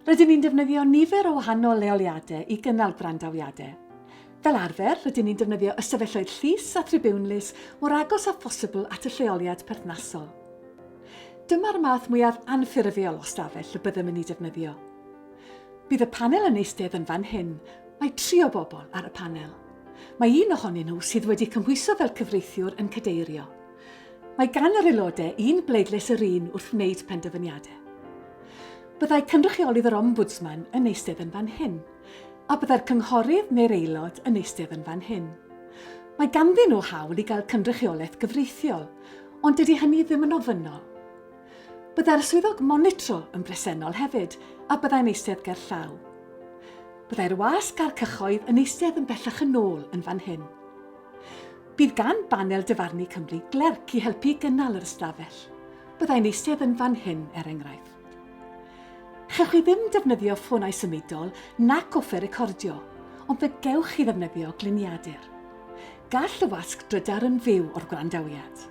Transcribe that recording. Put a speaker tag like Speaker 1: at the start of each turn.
Speaker 1: Rydyn ni'n defnyddio nifer o wahanol leoliadau i gynnal gwrandawiadau. Fel arfer, rydyn ni'n defnyddio ystafelloedd llys a thribiwnlys mor agos â phosibl at y lleoliad perthnasol. Dyma'r math mwyaf anffurfiol o stafell y byddem yn ei defnyddio. Bydd y panel yn eistedd yn fan hyn, mae tri o bobl ar y panel. Mae un ohonyn nhw sydd wedi cymhwyso fel cyfreithiwr yn cadeirio. Mae gan yr aelodau un bleidlais yr un wrth wneud penderfyniadau. Byddai cynrychiolydd yr Ombwdsman yn eistedd yn fan hyn, a byddai'r cynghorydd neu'r aelod yn eistedd yn fan hyn. Mae ganddyn nhw hawl i gael cynrychiolaeth gyfreithiol, ond dydy hynny ddim yn ofynnol. Byddai'r swyddog monitro yn bresennol hefyd, a byddai'n eistedd gerllaw. Byddai'r wasg a'r cyhoedd yn eistedd yn bellach yn ôl yn fan hyn. Bydd gan Banel Dyfarnu Cymru glerc i helpu i gynnal yr ystafell. Byddai'n eistedd yn fan hyn, er enghraifft. Chewch chi ddim defnyddio ffonau symudol nac offer recordio, ond fe gewch chi ddefnyddio gliniadur. Gall y wasg drydar yn fyw o'r gwrandawiad.